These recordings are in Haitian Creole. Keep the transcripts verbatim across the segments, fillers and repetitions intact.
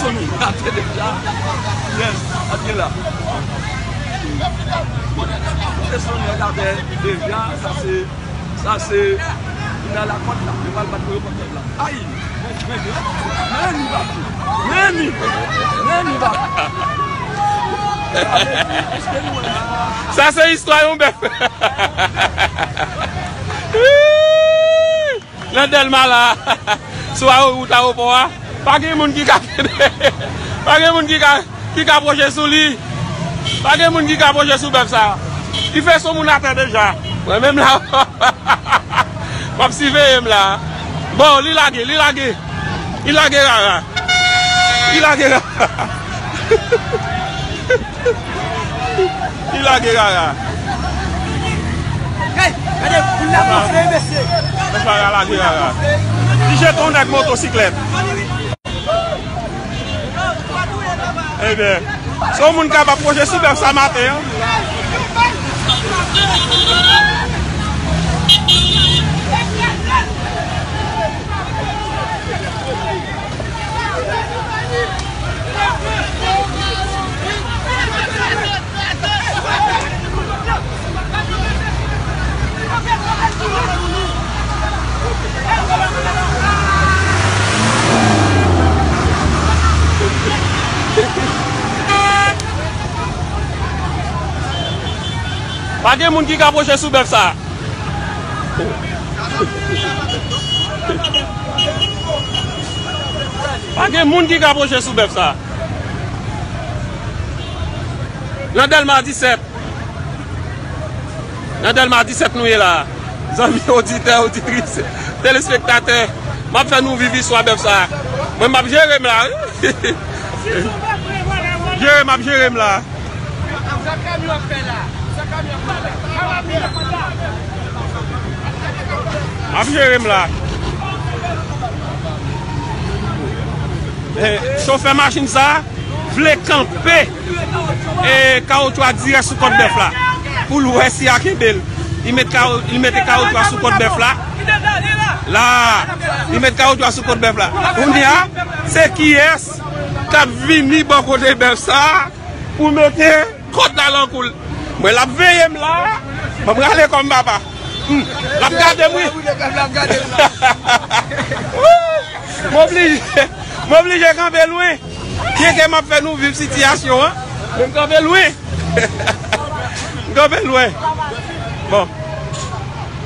Soni atè deja. Yes, atè la. Kote Soni atè deja, sa se, sa se, li nan lakòt la. Yo pral bat pou yo kòt la. Ay! Men li, men li, men li, men li. Sa se istwa yon bèf. Nan Dèlma la, sou awo-, wout awopò a, pa gen moun ki ka, pa gen moun ki ka, ki ka pwoche sou li. Pa gen moun ki ka pwoche sou bèf sa. Li fè son moun atè deja. Mwen menm la, m ap siveye m la. Bon, li lage, li lage. Li lage rara. Li lage rara. Li lage rara. Hey, gade, pou la konfle mesye. Mesye a lage rara. Li jete yon nèg motosiklèt. Ebyen, se yon moun k ap pwoche sou bèf sa maten an. Pa gen moun ki ka pwoche sou bèf sa. Pa gen moun ki ka pwoche sou bèf sa. Nan Dèlma disèt. Nan Dèlma disèt nou ye la. Zanmi oditè, oditris, telespektatè, m ap fè nou viv istwa bèf sa. Mwen, m ap jere m la, wi. Jere, m ap jere m la. M ap jere m la. Eh, chofè machin sa vle kanpe, eh, kawotchou a dirèk sou kòt bèf la. Pou l wè si a kenbe l. Li met kawo-, li mete kawotchou a sou kòt bèf la. La, li met kawotchou a sou kòt bèf la. Kounye a, se kiyès k ap vini bò kote bèf sa pou mete kòd la nan kou l. Mwen, l ap veye m la. Ban m rale kò m, papa. Hmm. L ap gade m, wi. M oblije, m oblije kanpe lwen. Byen ke m ap fè nou viv sitiyasyon an, men m kanpe lwen. M kanpe lwen. Bon.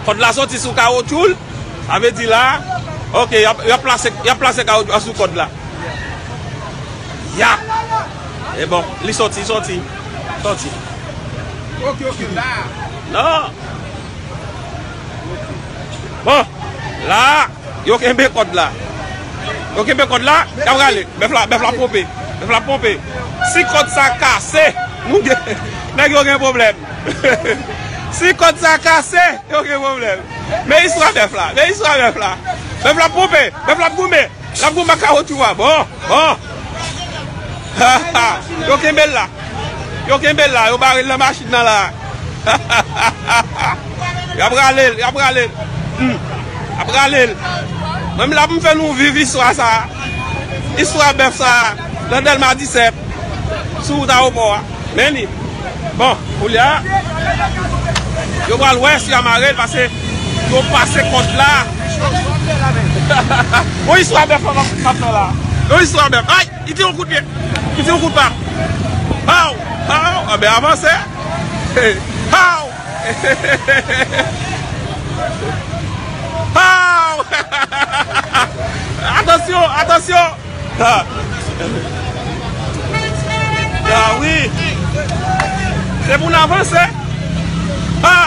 Kòd la soti sou kawotchou l. Sa vle di la, ok, y ap, y ap plase, y ap plase kawotchou a sou kòd la. Ya! E bon, li soti, soti. Soti. Ok, ok, la. Non. Bon, la, yo kenbe kòd la. Yo kenbe kòd la, y ap rale. Bèf la, bèf la ponpe. Bèf la ponpe. Si kòd sa kase, nou gen, nèg yo gen pwoblèm. Si kòd sa kase, yo gen pwoblèm. Men istwa bèf la, men istwa bèf la. Bèf la ponpe, bèf la goumen. L ap goumen ak kawotchou a. Bon, bon. Yo kenbe l la. Yo kenbe l la, yo bare l nan machin nan la. Y ap rale l, y ap rale l. Hmm. Y ap rale l. Mwen m la pou m fè nou viv istwa sa. Istwa bèf sa. Nan Dèlma disèt. Sou wout awopò a. Men li. Bon, koulye a, yo pral wè si yo mare l, paske yo pase kòd la. Yon istwa bèf la m ap fè la. Yon istwa bèf. Ay, li tire yon kout pye. Li tire yon kout pa. Haw! Haw! Anben, avanse. Haw! Haw! Atansyon, atansyon! Ha! Ah wi! Se pou n avanse! Ha!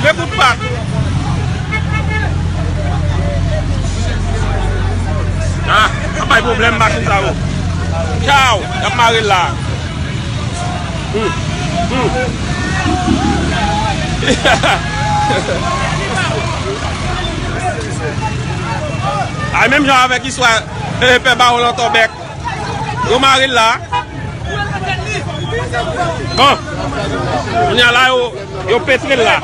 Men kout pat! Ah! Ap bay pwoblèm machin sa yo! Tchaw! Y ap mare l la! Hmm. Hmm. Ay, menm jan avèk istwa, eh, pè Bawon Lantòbèk. Yo mare l la. Bon. Kounye a la, yo, yo petre l la.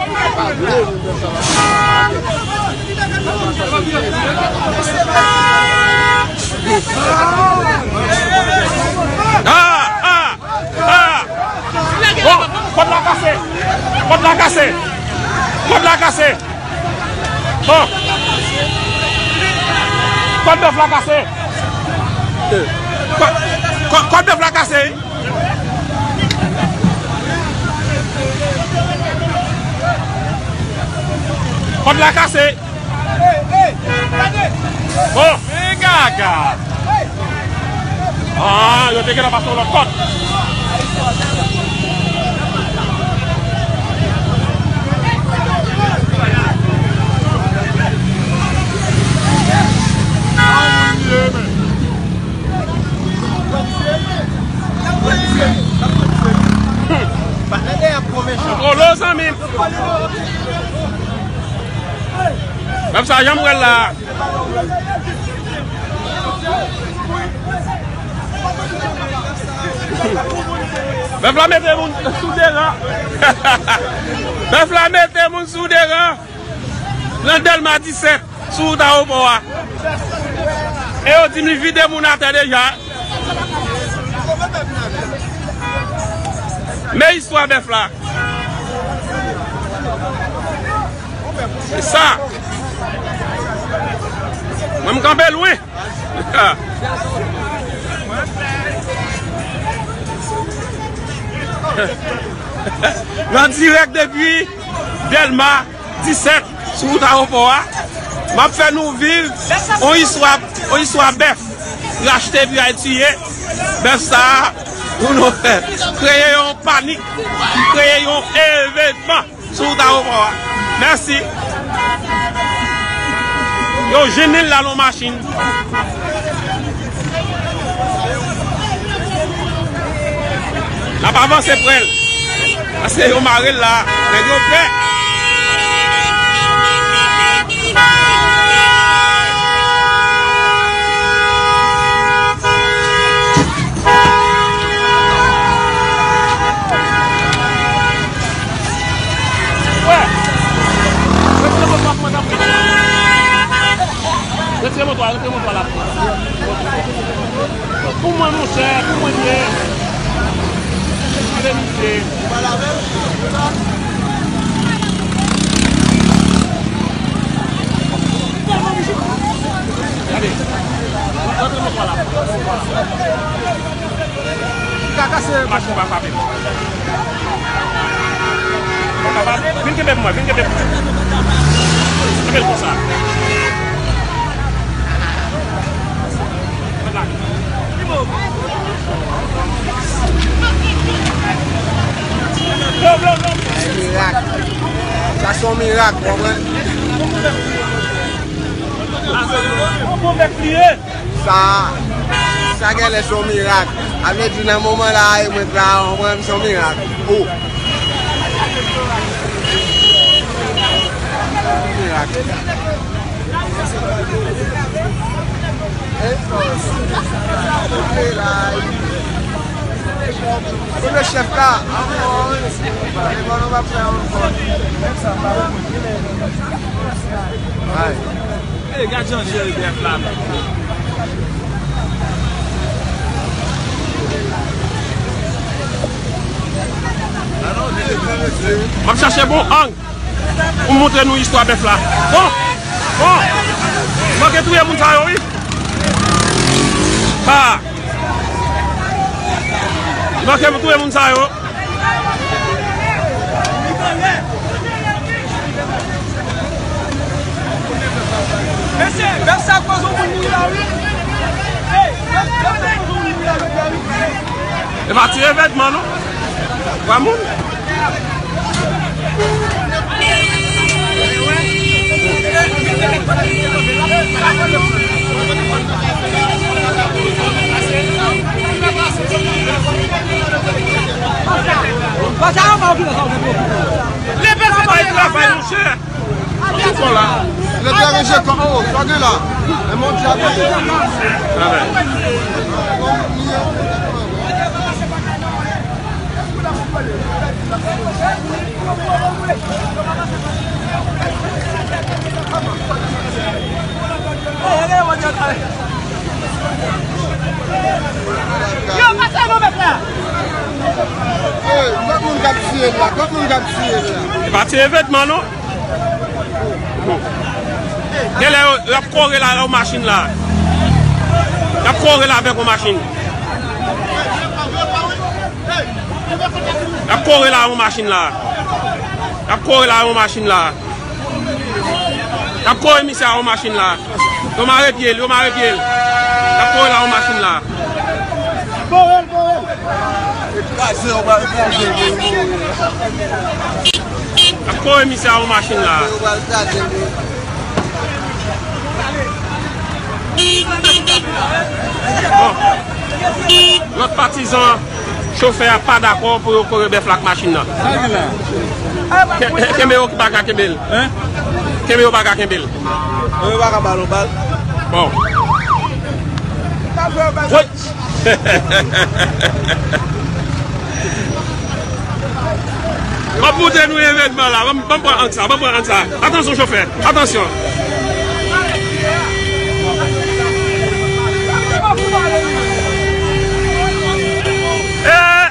Kòd la kase! Kòd la kase! Bon! Kòd bèf la kase! Kò-, kò-, kòd bèf la kase, wi! Kòd la kase! Bon! Men gaga! Ah, yo te gentan pase yon lòt kòd. Kolo, zanmi m. Menm sa, janm wè l la. Bèf la mete moun sou de ran. Bèf la mete moun sou de ran. Nan Dèlma disèt, sou wout ayewopò a. E yo di m li vide moun atè deja. Men istwa bèf la. Se sa. Mwen, m kanpe lwen. Nan dirèk depi Dèlma disèt, sou wout ayewopò a, m ap fè nou viv yon istwa, yon istwa bèf. Rachte epi al tiye. Bèf sa a, pou nou fè kreye yon panik, kreye yon evènman sou wout ayewopò a. Mèsi. Yo jwenn li la nan machin. N ap avanse prè l. Paske yo mare l la. Nèg yo pè. Wè. Retire moto a, kòmandan. Retire moto a, retire moto a la. Pou mwen, monchè, pou mwen, li ye. Eskize, misye. Gade. Retire moto a la. Machin pa frape m. Pa frape. Vin kenbe pou mwen, vin kenbe pou mwen. Kenbe l konsa. Vin la. Blow, blow, blow. Se mirak. Sa se yon mirak, w konprann? Yon bon bèf li ye. Sa, sa genlè se yon mirak. A vle di, nan moman la, e mwen k la, w konprann, se yon mirak. O. Mirak. E, kote la, kote chèf la? E bon, nou va fè yon kòd. Ay. E, gad jan jere bèf la menm. M ap chache bon ang pou m montre nou istwa bèf la. Bon, bon, li manke touye moun sa yo, wi. Ha! Li manke touye moun sa yo. Mesye, bèf sa koz yon moun mouri la, wi. Hey, bèf, bèf sa koz yon moun mouri la, wi. E pa ti evènman, non. Wè moun. Leve travay, travay, monchè. Bon la. Leve travay, je kò, oh, sa gen la. E mon Dye. Amen. Yo, pase nou, mèt la. Hey, lòt moun k ap tiye E pa ti evènman non. Genlè yo, y ap kore la yon machin la. Y ap kore la avèk yon machin. Y ap kore la yon machin la. Y ap kore la yon machin la. Y ap kore misye a yon machin la. Yo mare pye l, yo mare pye l. Y ap kore la yon machin la. Y ap kore misye a yon machin la. Bon. Lòt patizan, chofè a pa dakò pou yo kore bèf la ak machin nan. Sa gen la? Ke- Kenbe yo ki pa ka kenbe l. Hein? Kenbe yo pa ka kenbe l. Yo pa ka ba l yon bal. Bon. Woy! M ap montre nou evènman la. Ban m, ban m pran ang sa, ban m pran ang sa. Atansyon, chofè. Atansyon. Eh!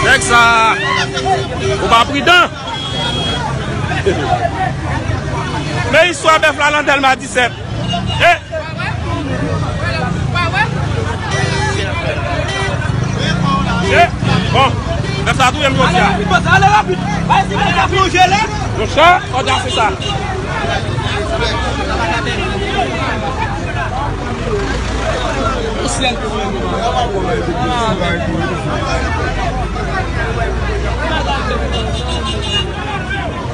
Nèg sa, ou pa pridan. Men istwa bèf la nan Dèlma disèt. Eh! Eh! Bon, bèf sa touye m jodi a. Ale rapid, ale rapid. Bay si mwen ka plonje la. Monchè, kòd la se sa.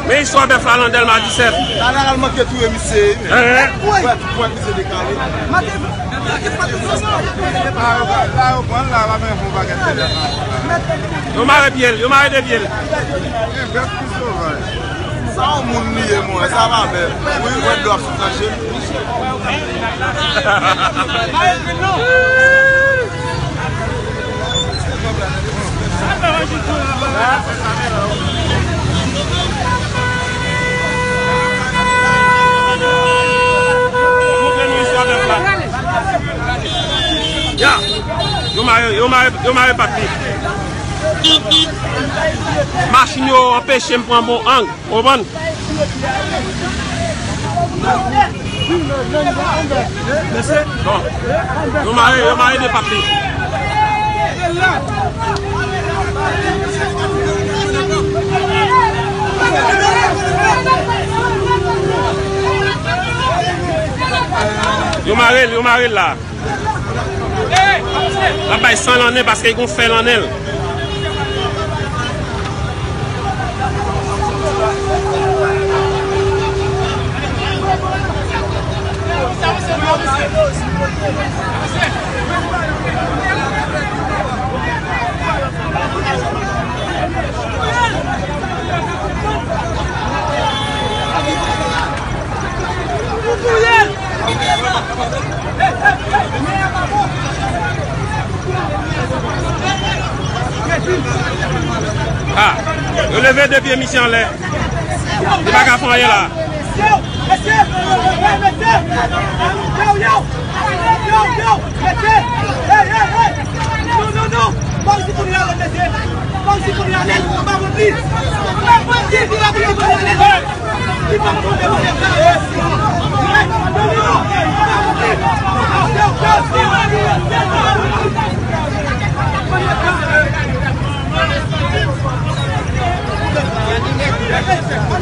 Men istwa bèf la nan Dèlma disèt. Talè a l manke touye misye. Hein? Wè, tout pwen misye dekale. La yo pran, la yo pran yon pakèt de lè. Yo mare pye l, yo mare de pye l. Gen bèf ki sovaj. Sa yon moun li ye, mwen, sa pa bèl. Wi, mwen dlo ap sot nan je m. Ya, yo mare, yo mare, yo mare pat li. Machin yo anpeche m pran bon ang. Ou konprann? Bon. Yo mare, yo mare de pat li. Yo mare l, yo mare l la. L ap bay san nan nen paske l gon fè nan nen l. Ah, yo leve de pye misye anlè. Li pa ka fè anyen la. Mesye, mesye, mesye, mesye, yo, yo, yo, yo, mesye, hey, hey, hey, non, non, non, pa isi pou li ale, mesye, pa isi pou li ale, pa bandi, pa bandi, pa bandi, pa bandi.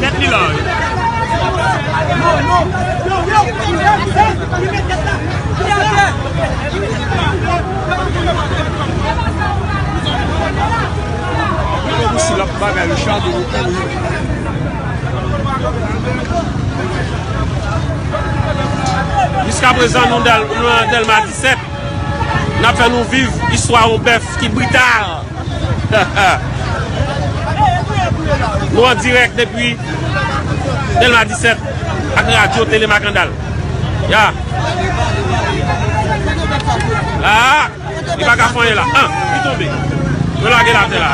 Tèt li la wi. Gade pou si l ap bagay, li chante, li kouri. Jiskaprezan, nou dèl-, nou nan Dèlma disèt. N ap fè nou viv istwa yon bèf ki brital. Nou an dirèk depi Dèlma disèt ak radyo Tele Makandal. Ya. La. Li pa ka fè anyen la. Ah, li tonbe. Yo lage l atè la.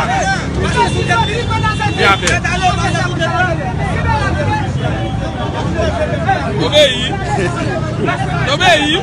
Li atè. Obeyi. Obeyi.